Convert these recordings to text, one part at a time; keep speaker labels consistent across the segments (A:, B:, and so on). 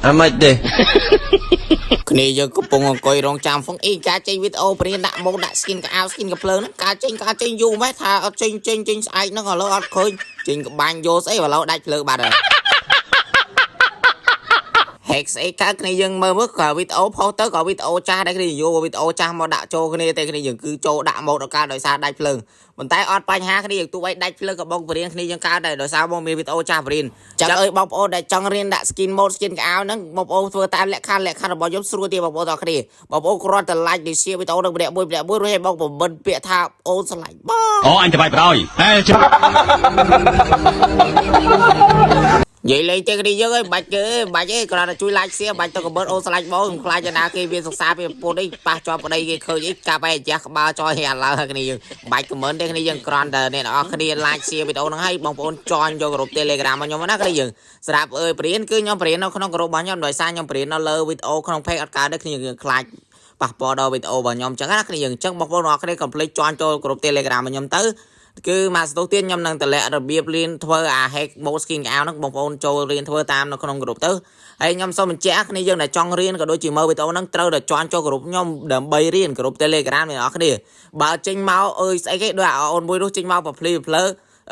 A: អាម៉េចទេ
B: គ្នាយើងកំពុងអង្គុយរងចាំហ្វុងអ៊ីការចេញវីដេអូបរៀនដាក់ម៉ូដាក់ skin កៅអៅ skin កភ្លើងហ្នឹងការចេញការចេញយូរម៉េះថាអត់ចេញចេញចេញស្អែកហ្នឹងឥឡូវអត់ឃើញចេញក្បាញ់យកស្អីឥឡូវដាច់ភ្លើងបាត់ហើយ hack ស្អីកើតគ្នាយើងមើលមើលក៏វីដេអូផុសទៅក៏វីដេអូចាស់ដែរគ្នាយកវីដេអូចាស់មកដាក់ចូលគ្នាតែគ្នាយើងគឺចូលដាក់ម៉ូតដល់កើតដោយសារដាច់ភ្លើងប៉ុន្តែអត់បញ្ហាគ្នាយើងទោះបីដាច់ភ្លើងក៏បងបរៀនគ្នាយើងកើតដែរដោយសារបងមានវីដេអូចាស់បរៀនចឹងអើយបងប្អូនដែលចង់រៀនដាក់ skin mode skin កៅហ្នឹងបងប្អូនធ្វើតាមលក្ខខណ្ឌលក្ខខណ្ឌរបស់ខ្ញុំស្រួលទេបងប្អូនទាំងគ្នាបងប្អូនគ្រាន់តែ like ឬ share វីដេអូនឹងម្នាក់មួយម្នាក់មួយរួចឲ្យបងបំបិនពាក្យថាអូនស្រឡាញ់បង
C: អូអញទៅបាយបណ្ដោយតែជិះ
B: និយាយលេងទេគ្នាយើងអើយបាច់គេបាច់ទេគ្រាន់តែជួយ like share បាច់ទៅកំបិតអូនស្លាច់បងខ្ញុំខ្លាចណាគេវាសង្សារពីប្រពន្ធអីប៉ះជាប់ប្តីគេឃើញអីកាប់ឯអាចាស់ក្បាលចយឲ្យឡើយគ្នាយើងបាច់ខមមិនទេគ្នាយើងគ្រាន់តែអ្នកនរគ្នា like share វីដេអូហ្នឹងឲ្យបងប្អូន join យកក្រុម Telegram របស់ខ្ញុំណាគ្នាយើងស្រាប់អើយព្រៀនគឺខ្ញុំព្រៀននៅក្នុងក្រុមរបស់ខ្ញុំដោយសារខ្ញុំព្រៀននៅលើវីដេអូក្នុង page អត់កើតទេគ្នាយើងខ្លាចប៉ះពាល់ដល់វីដេអូរបស់ខ្ញុំអញ្ចឹងណាគ្នាយើងអញ្ចឹងបងប្អូនទាំងអស់គ្នាកុំភ្លេច join ចូលក្រុម Telegram របស់ខ្ញុំទៅគឺមកស្ទុះទៀតខ្ញុំនឹងតម្លាក់របៀបរៀនធ្វើអា hack mode skin កៅហ្នឹងបងប្អូនចូលរៀនធ្វើតាមនៅក្នុងក្រុមទៅហើយខ្ញុំសូមបញ្ជាក់គ្នាយើងដែលចង់រៀនក៏ដូចជាមើលវីដេអូហ្នឹងត្រូវតែ join ចូលក្រុមខ្ញុំដើម្បីរៀនក្រុម Telegram អ្នកនរគ្នាបើចេញមកអើយស្អីគេដូចអាអូនមួយនោះចេញមកប្រភ្លីភ្លើ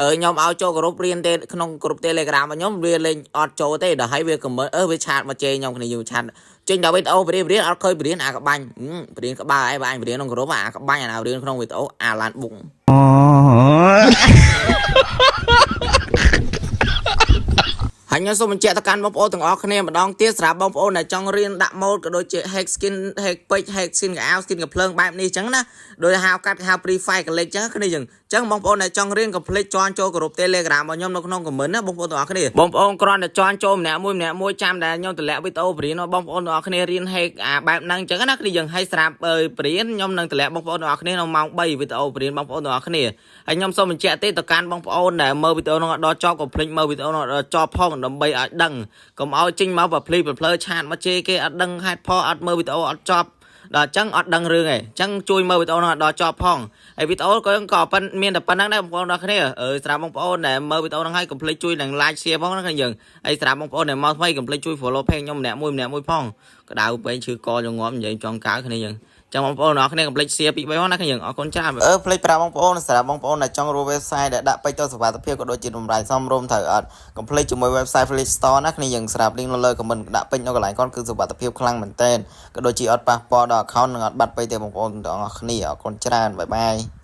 B: អឺខ្ញុំឲ្យចូលក្រុមរៀនទេក្នុងក្រុម Telegram របស់ខ្ញុំវាលេងអត់ចូលទេដល់ហើយវាខមមិនអឺវា chat មកជេរខ្ញុំគ្នាយើង chat ចេញដល់វីដេអូបរៀនបរៀនអត់ឃើញបរៀនអាក្បាញ់បរៀនក្បាលអីបើអញបរៀនក្នុងក្រុមអាក្បាញ់អាណារៀនក្នុងវីដេអូអាឡានបុក ហើយខ្ញុំសូមបញ្ជាក់ទៅកាន់បងប្អូនទាំងអស់គ្នាម្ដងទៀតសម្រាប់បងប្អូនដែលចង់រៀនដាក់ mode ក៏ដូចជា hack skin hack ពេជ្រ hack skin កៅអៅ skin កំភ្លើងបែបនេះអញ្ចឹងណាដោយហៅកាត់ហៅ Free Fire Collect អញ្ចឹងគ្នាយើងអញ្ចឹងបងប្អូនដែលចង់រៀនកុំភ្លេច join ចូលក្រុម Telegram របស់ខ្ញុំនៅក្នុង comment ណាបងប្អូនទាំងអស់គ្នាបងប្អូនគ្រាន់តែ join ចូលម្នាក់មួយម្នាក់មួយចាំដែលខ្ញុំតម្លាក់វីដេអូបរៀនឲ្យបងប្អូនទាំងអស់គ្នារៀន hack អាបែបហ្នឹងអញ្ចឹងណាគ្នាយើងឲ្យស្រាប់បរៀនខ្ញុំនឹងតម្លាក់បងប្អូនទាំងអស់គ្នានៅម៉ោង3វីដេអូបរៀនបងប្អូនទាំងអស់គ្នាហើយខ្ញុំសូមបញ្ជាក់ទេទៅកាន់បងប្អូនដែលមើលវីដេអូនោះដល់ចប់កុំភ្លេចមើលវីដេអូនោះដល់ចប់ផងដើម្បីឲ្យដឹងកុំឲ្យចេញមកប្រភ្លីប្រភ្លើ chat មកជេរគេអត់ដឹងហេតុផលអត់មើលវីដេអូអត់ចប់ដល់អញ្ចឹងអត់ដឹងរឿងឯងអញ្ចឹងជួយមើលវីដេអូនោះដល់ចប់ផងហើយវីដេអូក៏ក៏ប៉ុនមានតែប៉ុណ្្នឹងដែរបងប្អូនដល់គ្នាអឺសម្រាប់បងប្អូនដែលមើលវីដេអូហ្នឹងហើយកុំភ្លេចជួយនឹង like share ផងណាគ្នាយើងហើយសម្រាប់បងប្អូនដែលមកថ្មីកុំភ្លេចជួយ follow page ខ្ញុំម្នាក់មួយម្នាក់មួយផងក្តៅពេកឈឺកចងាប់និយាយចង់កើគ្នាយើងចឹងបងប្អូនអរគ្នាកុំភ្លេច share ពី3ផងណាគ្នាយើងអរគុណច្រើនអឺភ្លេចប្រាប់បងប្អូនសម្រាប់បងប្អូនដែលចង់រក website ដែលដាក់ពេជ្រទៅសុវត្ថិភាពក៏ដូចជាតម្លៃសមរម្យត្រូវអត់កុំភ្លេចជាមួយ website Flip Store ណាគ្នាយើងស្រាប់ link នៅលើ comment ដាក់ពេជ្រនៅកន្លែងគាត់គឺសុវត្ថិភាពខ្លាំងមែនទែនក៏ដូចជាអត់ប៉ះពាល់ដល់ account និងអត់បាត់ពេជ្រទេបងប្អូនទាំងអស់គ្នាអរគុណច្រើន bye bye.